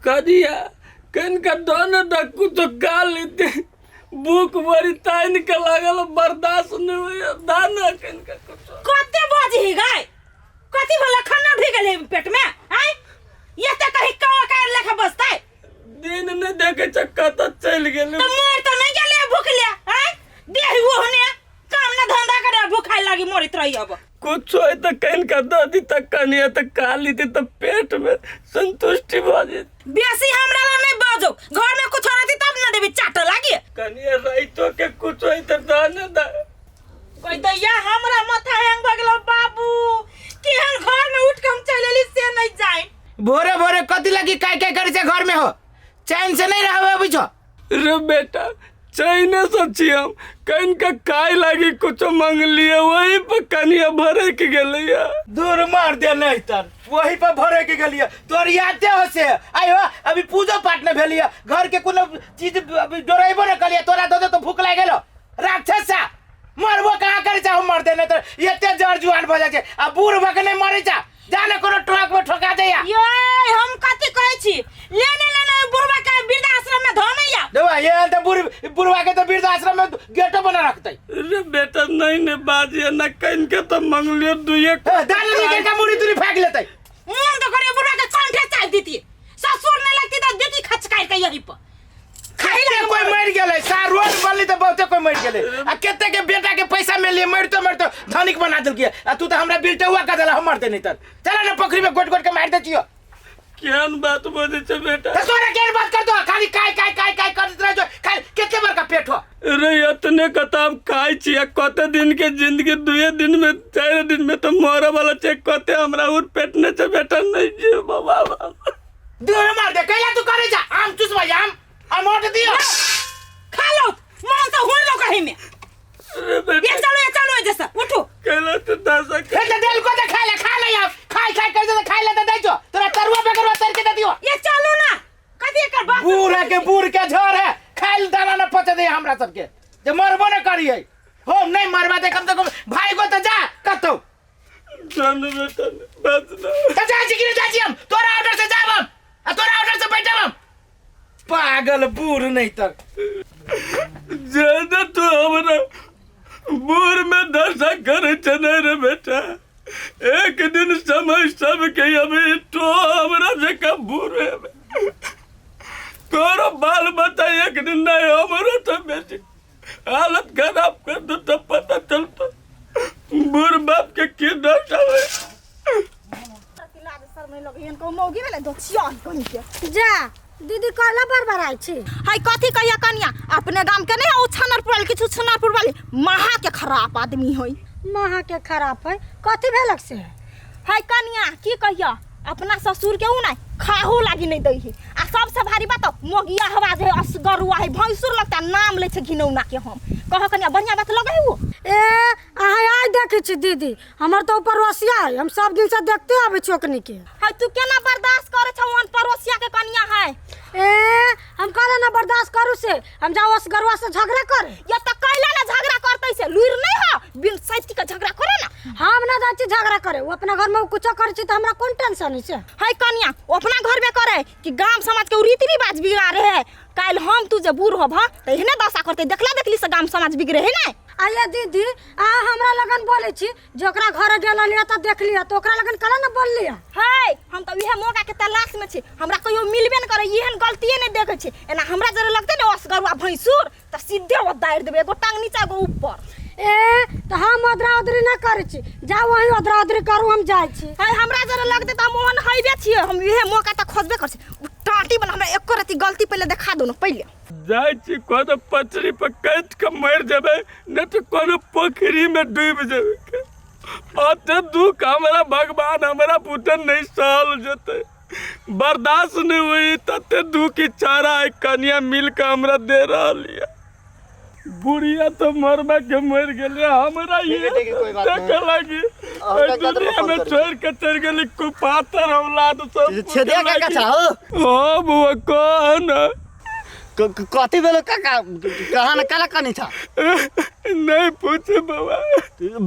कनिया कनिका दो न द कुछो खा लेते, भूख बड़ी तान के लागल, बर्दाश्त नहीं होइए, दाना कनिका कुछो। कते बजही गए? कथी भला खाना भी गेले पेट में? आय ये त कहीं कौआ काट लेखा बसतै। दिन नहीं देखे चक्का तो चल गेले। तो मर तो नहीं गेले भूख ले? आय देह ओहने काम ना धंधा करे भूखाई लागी मरित रही अब। कुछ होय तो कहीं का दादी तक कनिया तो खा लीती तो पेट में संतुष्टि भ जेत। बेसी हमरा ला नहीं बाजो, घर में कुछ रहती तब ना देबी चाट लागी। कनिया राइतो के कुछ होय तो दाने दा। कोई दैया हमरा माथा हैंग भ गेलो बाबू, केहन घर में उठ के हम चल एली से नहीं जाए। भोरे भोरे कथी लगी काय काय करे छे घर में हो, चैन से नहीं रहबे अभी छो। रे बेटा चैने से छी हम, कहीं का काय लागी कुछ मांग लिए वही पर कनिया भरे के गेलैया। दूर मार दे नहीं तर वही पर भरे के गेलिया, तोर यादे हो से आयो अभी पूजा पाठ नहीं भेलिया, घर के कोनो चीज अभी डोराइबो नहीं कलिया, तोरा दो दे तो भूख लाग गेलो राक्षस सा मरबो कहाँ करे चाहो मर दे नहीं तर एते जर जुआन भ जाय छै आ बूढ़ भ के नहीं मरे जा, जाने कोनो ट्रक में ठोका जाइया। ये हम कथी कहै छी, लेने लेने बुढ़वा के वृद्धाश्रम में धो नहीं या। देखो ये तो बूढ़ बुढ़वा के तो वृद्धाश्रम में गेटो बना रखते। रे बेटा नहीं ने बाजिए ना कहीं के तो मंगलियो दुए ए, दाल के का मुड़ी तुरी फेंक लेते। मन तो करे बुढ़वा के कंठे चाट देती, ससुर नहीं लगती तो देती खचकाई के यही पर। खाइले कोई मर गेलै, सार रोड बनली तऽ बहुते कोई मर गेलै, आ कते के बेटा के पैसा मिललै मरितो मरितो धनिक बना देलकै, आ तू तऽ हमरा बिलटौआ कऽ देला, हम मरते नहि तर चल ने पोखरी में गोट गोट के मारि दै छियौ। केहन बात बजै छै बेटा? तऽ तोरा केहन बात कर दो, खाली काय काय काय काय करैत रहै छौ, खाली कते बड़का पेट हो। रे एतने कताब खाइ छी आ कते दिन के जिंदगी दुए दिन में 4 दिन में तऽ मरे वाला छै, कते हमरा उर पेट नहि छै बेटा, नहीं जे बाबा। दूर मार दे कैला तू करे जा, आम चूसबा आम अमोट दियो खा लो मन तो हुर लो कहीं में। अरे बेटा। ये चलो ये चलो जैसा उठो। कैला तू दासा हे तो दिल को तो खा ले, खा ले आप खाई खाई कर दे, खाई ले तो दे जो तोरा तरुआ बेगरवा तर के दे दियो। ये चलो ना कथी एकर बात बूढ़ के बूढ़ के झोर है, खाइल दाना न पचे दे हमरा सबके जे मरबो न करिए हो, नहीं मरबा दे कम से कम भाई को तो जा कतौ। जान बेटा बस ना। तो जा छी कि जा छी हम तोरा ऑर्डर से जाब हम आ तोरा ऑर्डर से बैठब हम, पागल बूढ़ नहीं तर। ज्यादा तू हमरा बूढ़ में दशा करे छे नहीं रे बेटा, एक दिन समय सबके अभी तो हमरा जका बूढ़ है तोरो बाल बच्चा एक दिन नहीं हमरो तो बेटी हालत खराब कर दो तब पता चलता बूढ़ बाप के की दशा है। जा दीदी कहला बड़बड़ाइ छी। हाय कथी कहिया कनिया, अपने गाम के नहीं ओ छनरपुर वाली, किछु छनरपुर वाली महा के खराब आदमी होई। महा के खराब है कथी भेलक से? हाय कनिया की कहिया, अपना ससुर के उ नहीं खाहो लागी नहीं दै है, आ सबसे भारी बात मोगिया हवा जे असगरुआ है भैंसुर लगता नाम लै छै घिनौना के। हम कह कनिया बढ़िया बात लगै हो। ए अहाँ आइ देखै छी दीदी, हमर तऽ ओ पड़ोसिया है, हम सब दिन से देखते आबै छी ओकनी के। हाय तू केना बर्दाश्त करै छौ ओहन पड़ोसिया के कनिया है? ए हम कहले ना बर्दाश्त करू से, हम जाओ असगरुआ से झगड़ा करे। या त कैला ना झगड़ा करतै से लुइर नहीं हो, बिन सैती के झगड़ा करे ना। हम ना जाइ छी झगड़ा करे, ओ अपना घर में कुछो करै छी त हमरा कोन टेंशन है से। हाय कनिया ओ अपना घर में करे कि गाम समाज के रीति रिवाज बिगाड़े है, काल्हि हम तू जे बूढ़ होबह त एहने दशा करतै, देखला देखली से गाम समाज बिगड़े है ना। आइए दीदी अहाँ हमरा लगन बोलै छी जे ओकरा घर गेल रहलियै तऽ देख लिअ, तऽ ओकरा लगन कला ने बोललियै? है हम तऽ इएह मौका के तलाश में छी, हमरा कहियो मिलबे ने करे, एहन गलतिए नहि देखै छी। एना हमरा जरे लगतै ने असगरुआ भैंसुर तऽ सीधे ओ दारि देबै, एगो टांग नीचा एगो ऊपर। ए तऽ हम ओदरा ओदरी नहि करै छी, जाउ अहीं ओदरा ओदरी करू, हम जाइ छी। है हमरा जरे लगतै तऽ हम ओहन हैबे छियै, हम इएह मौका तऽ खोजबे करै छी। ओ टाँटी वाला हमरा एको रत्ती गलती पहिले देखा दो ने पहिले। जाइ छी कोनो पटरी पर कटि कऽ मरि जेबै, नहि तऽ कोनो पोखरिमे डूबि जेबै। अते दुख हमरा भगवान हमरा बुते नहि सहल जेतै, बर्दाश्त नहि होई तते दुख ई चारा आई कनिया मिल कऽ हमरा दे रहल यऽ। बुढ़िया तो मरबा के मर गेलै, हमरा ठीक है, ये ठीक है, कोई बात नहीं। देखे लागी और एहि का दुनिया फोन में करी? छोड़ के चलि गेली कुपातर औलाद सब। छेदिया काका छा हो? हाँ बुआ कह ना। कथी भेलो काका, कहाँ न काला कनी छा? नहीं पूछे बउआ।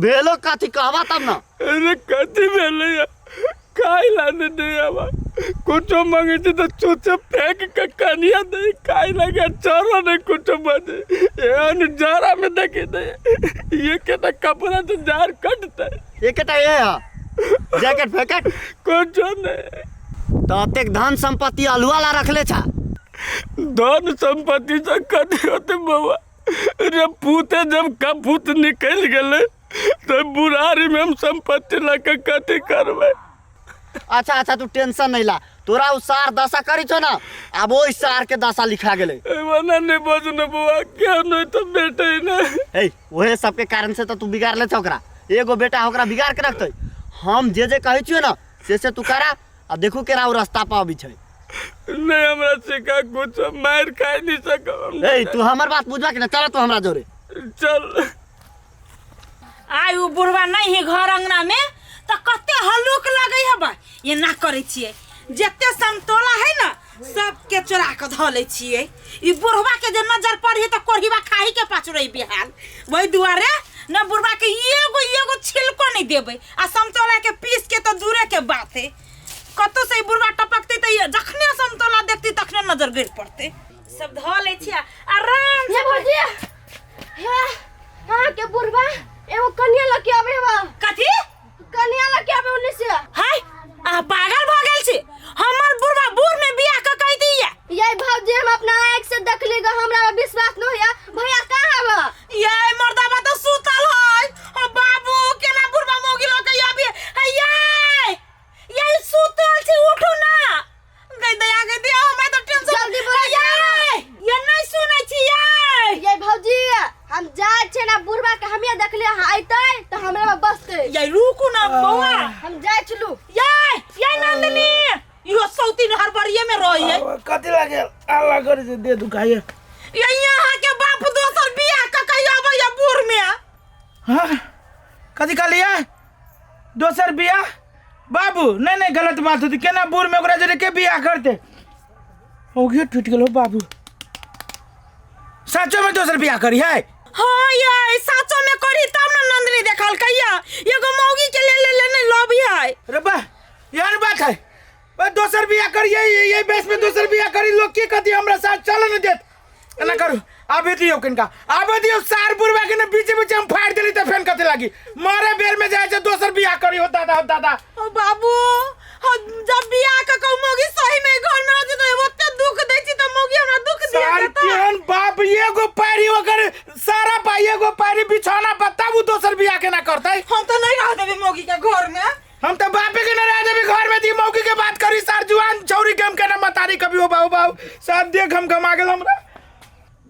भेलो कथी कहबा तब ना। अरे कथी भेलै खाइ ला नहीं दे आवा। कुछो मांगे छी तऽ चूचे फेंक के कनिया दे खाए लगे चरो नहीं कुछो बजे एहन जाड़ा में देखी दे ये के तो कपड़ा तो जार कटते। एकेटा ये है जैकेट फैकेट कुछो नहीं। तो अतेक धन संपत्ति अलुआ ला रखले छा। धन संपत्ति से कथी होते बउआ रे पूते जब कपूत निकल गेलै तो बुढ़ारी में हम संपत्ति लऽ के कथी करबै। अच्छा अच्छा तू टेंशन नहीं ला, तोरा उ सार दशा करी छो ना, आब ओहि सार के दशा लिखा गेलै। ओना नहीं बजने बउआ, क्यों नहीं तो बेटे ही ना। ए ओहे सबके कारण से तो तू बिगाड़ ले छो ओकरा, एगो बेटा ओकरा बिगाड़ के रखतै। हम जे जे कहै छियो ना से तू करा आ देखू केना उ रास्ता पर अबै छै। नहीं हमरा सिखा कुछ मार खाइ नहीं सकब। ए तू हमर बात बुझबा कि ना, चल तू हमरा जोरे चल। आइ उ बुढ़वा नहीं है घर अंगना में तो कते हल्लुक लगे हबा, ये ना करे छिए जते समतोला है ना सबके चोरा के धऽ लै छिए। ई बुढ़वा के जे नजर पड़ी तो कोढ़ीबा खाही के पाछू रही बिहान, वही दुआरे न बुढ़वा के एगो एगो छिलको नहीं देबै आ समतोला के पीस के तो दूरे के बात है। कतौ से ई बुढ़वा टपकते तो जखने समतोला देखती तखने नजर गिर पड़ते। सब धऽ लै छिए आराम से। भौजी हे अहाँ के बुढ़वा एगो कनिया लऽ के आबै बा। कथी कनिया लऽ के आबै ओने से? हाय अहाँ पागल भऽ गेल छी, हमर बुढ़वा बूढ़ में बियाह कऽ कहि दिया। ये भौजी हम अपना आँख से देखली ग, हमरा विश्वास न होया। भैया कहाँ बा? ये मर्दाबा तो सुतल है। ओ बाबू केना बुढ़वा मौगी लऽ के आबी है? ये ये सुतल छी, उठू ना। गई दया गई दया हमरा तो टेंशन। जल्दी बोला। ये ये नहीं सुनै छी ये। ये भौजी हम जाय छे ना बुढ़वा के हमे देखले अइतै तो हमरा में बसतै। ये रुकू ना बौआ, हम जाय छलू। ये ये नंदनी इहो सौतीन हड़बड़िए में रही है। कथी लागे अल्लाह करे से दे दुखाइए। ये यहाँ के बाप दोसर बियाह क के आबै बूढ़ में। हां कथी कहलिए? दोसर बियाह? बाबू नहीं नहीं गलत बात होती, केना बूढ़ में ओकरा जरे के बियाह करते? ओघे टूट गेलो बाबू, साचो में दोसर बियाह करी है? हाँ ये साचो में करी तब ना नंदनी देखल कहिया एगो मौगी के ले ले ले नहीं लबी है। रे बा यार बात है बा, दोसर बियाह करी ये बेस में दोसर बियाह करी लोग की कथी हमरा साथ चल न देत। एना करू आबे दियो किनका आबे दियो सार बुढ़वा के ने बीचे बीचे हम फाड़ देली त फेन कथी लागी मारे बेर में जाय छै दोसर बियाह करी। हो दादा हो दादा। ओ बाबू हम जब बियाह क के मौगी सही नहीं घर में रहती तो ओते दुख दै छी त मौगी हमरा दुख दिया सार केहन बाप एगो पैरी ओकर सारा पाई एगो पैरी बिछौना पर तब उ दोसर बियाह केना करतै? हम तो नहीं रह देबे मौगी के घर में। हम तो बापे के न रह देबे घर में दी मौगी के बात करी सार जुआन छौरी के हम केना मतारी कभी हो बाबू बाबू सार देख हम गमा गेल हमरा।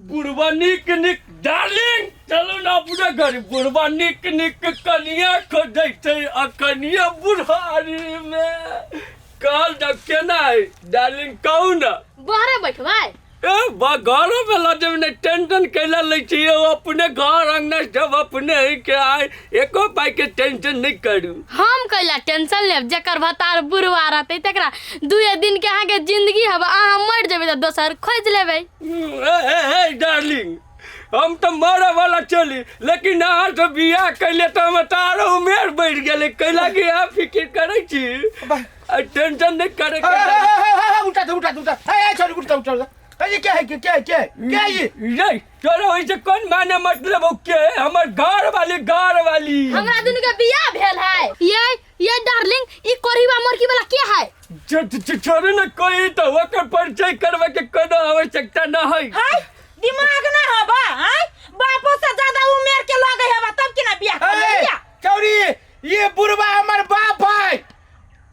बुढ़वा निक निक डार्लिंग चलू ना अपने घर। बुढ़वा निक निक कनिया खोजै छै आ कनिया बुढ़ारी में कहल जब केना है डार्लिंग कहू ना। बहरे बैठबै? ए बा घरो में लऽ जेबै नहि टेंशन कैला लै छियै, अपने घर अंगना सब अपने है के आय एको पाई के टेंशन नहीं करू। हम कैला टेंशन लेब, जकर भतार बुढ़वा रहतै तकरा दुए दिन के अहाँके जिंदगी हब, अहाँ मरि जेबै तऽ दोसर खोजि लेबै। ए ए डार्लिंग हम तो मरे वाला चली, लेकिन अहाँ से बियाह कैले तऽ हमर तऽ आरो उमेर बढ़ि गेलै, कैला कि अहाँ फिकिर करै छी टेंशन नहीं करे के। उठा दे उठा दे उठा ए छोड़ उठा उठा ये क्या है क्या क्या क्या क्या ये ये तोरा ओइसे कौन माने मतलब हो के हमर घर वाली घर वाली हमरा दुनू के बियाह भेल है। ये डार्लिंग ई कोरीवा मरकी वाला के है? छोड़ू ना कोई तो ओकर परिचय करवे के कोनो आवश्यकता न है। हाय दिमाग ना हबा हाय बापो से ज्यादा उमेर के लगे हबा तब केना बियाह कर लिया? चौरी ये बुढ़वा हमर बाप है,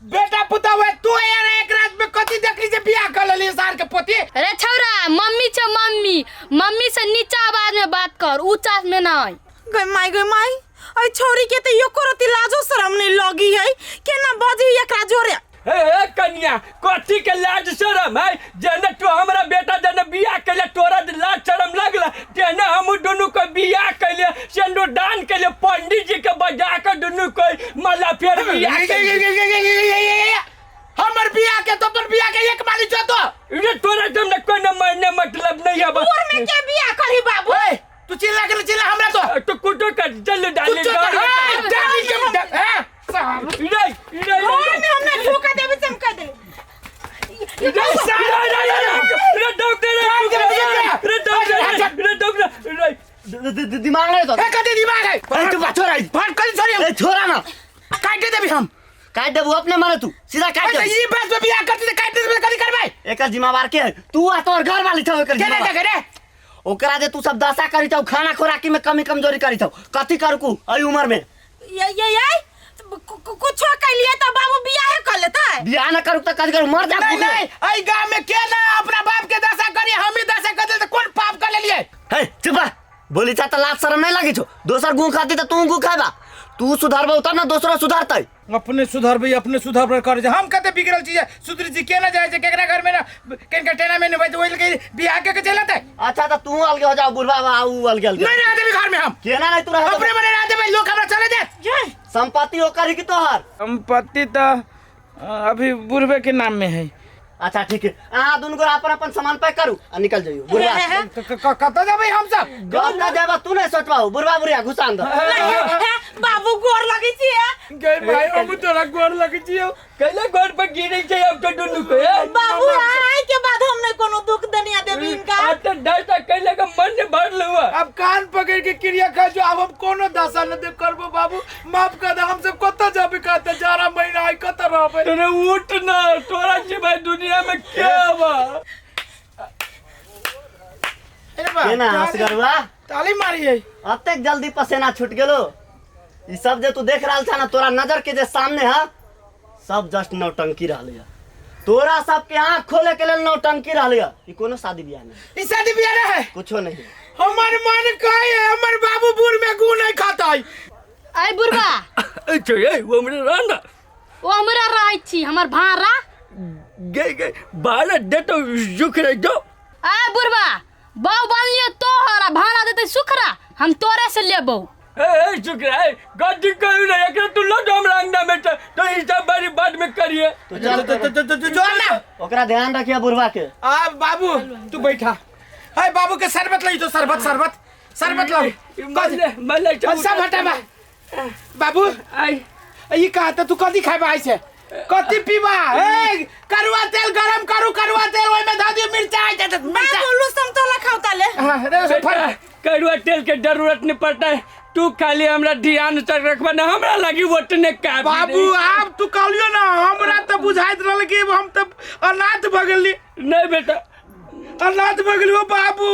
बेटा पुता हुआ तू यार एक रात में कथी देखली से बियाह कर लेली सार के पोती? अरे छौरा मम्मी छ मम्मी, मम्मी से नीचा आवाज में बात कर ऊंचा में नहीं। गई माई गई माई ऐ छोरी के त एको रति लाजो शरम नहीं लगी है, केना बजी एकरा जोरे? हे हे कन्या कथी के लाज शरम है? जेने तू हमरा बेटा जेने बियाह कैले तोरा लाज शरम लगला, तेने हम दुनू के बियाह कैले सिंदूर दान कैले पंडित जी के बजा के दुनू के माला फेर बियाह कैले। हमर बियाह के तो अपन बियाह के एक माली छो तो रे तोरा तुमने कोनो मायने मतलब नहीं है। बूढ़ में के बियाह करी बाबू? ओए तू चिल्ला के चिल्ला हमरा तो तो कुटो कर चल डाली डाली के हां रे रे घर में हमने धोखा देबे से हम कह दे। रे रे रे डॉक्टर रे डॉक्टर रे डॉक्टर रे दिमाग नहीं तो ए कथी दिमाग है अरे चुप छोरा फट कथी छोरी ए छोरा ना काट दे देबी हम काट देबू अपने माने तू सीधा काट ए दे ई बात पे बियाह करती त काट देबी कथी करबै एकर जिम्मेवार के है तू आ तोर घर वाली छौ एकर के नहीं जिम्मेवार देखे रे ओकरा जे तू सब दशा करी छौ खाना खोराकी में कमी कमजोरी करी छौ कथी करकू एहि उम्र में ये कुछो कैलिए त बाबू बियाहे कर लेतै बियाह न करू त कथी करू मर जा नहीं नहीं एहि गांव में के ना अपना बाप के दशा करी हम ही दशा कर देल त कोन पाप कर लेलिए हे चुप रह। बोली चा त लाज शरम नहीं लागी छौ दोसर गू खाती त तू गू खाबा तू सुधरबौ तब ना दोसरो सुधरतै अपने सुधरबै अपने सुधरबै करै छै हम कते बिगड़ल छी जे सुधरी छी केना जाइ छै केकरा घर में ना केनका टेना में नहीं ओहि के बियाह के के चलते अच्छा त तू अलगे हो जाओ बुढ़वा आ ऊ अलगे अलगे नहीं रह देबै घर में हम केना नहीं तू रह अपने मने रह देबै लोग हमरा चले देत संपत्ति ओकर ही की तोहर संपत्ति तो अभी बुढ़वे के नाम में है अच्छा ठीक है अहाँ दुनू गोरा अपन अपन सामान पैक करू आ निकल जाइयो बुढ़वा कतऽ जेबै हम सब गप ना जाबा तू नहीं सोचबाऊ बुढ़वा बुढ़िया घुसा अंदर बाबू गोर लगै छियै गए भाई हम तोरा गोर लगै छियौ कैले गोर पर गिरै छै अब तो दुनू के ए? बाबू आइ के बाद हम नहीं कोनो दुख दनिया देबी इनका आ तो डरता कैले के मन ने भर लुआ अब कान पकड़ के क्रिया खा जो अब हम कोनो दशा न दे करबो बाबू माफ कर दे हम सब कतऽ जाबे कहते 11 महीना आई कतऽ रहबै तोरे उठ ना तोरा सिवाय दुनिया में क्या बा अरे बा, केना हंसगरुआ ताली मारी है अतेक जल्दी पसेना छूट गेलो ई सब जे तू देख रहल छा ना तोरा नजर के जे सामने है सब जस्ट नौटंकी रहले है तोरा सबके आंख खोले के लेल नौटंकी रहले है ई कोनो शादी बियाह नहीं ई शादी बियाह ना है कुछो नहीं है। हमर मन कहे है हमर बाबू बूढ़ में गू नहीं खाता है अय बुढ़वा अच्छा ए वो हमरा रहना ओ हमरा रहै छी हमर भाड़ा गए गए बारह दे तो जुख रह जो अय बुढ़वा बाऊ बन लियो तोहर आ भाड़ा देतै सुखरा हम तोरे से लेबौ ए ए शुक्र है गद्दी करू ना एकरा तू लौट हमरा अंगना में तो तो ई सब बारी बाद में करिए तू चल तो तो तो जो ना ओकरा ध्यान रखिए बुढ़वा के आ बाबू तू बैठा हाय बाबू के शरबत लई तो शरबत शरबत शरबत लाओ मले मले सब हटाबा बाबू आई ई कहता तू कथी खाबा ऐसे कथी पीबा ए करुआ तेल गरम करू करुआ तेल ओइ में धऽ दियो मिर्चा आ जात मिर्चा बाबू समतोला खाओ ताले हां रे बेटा करुआ तेल के जरूरत नहीं पड़ता है तू खाली हमरा ध्यान से रखबा ना हमरा लगी वोटने का बाबू आब तू कहलियो ना हमरा तऽ बुझाइत रहल कि हम तऽ अनाथ भऽ गेली नहीं बेटा अनाथ भऽ गेली हो बाबू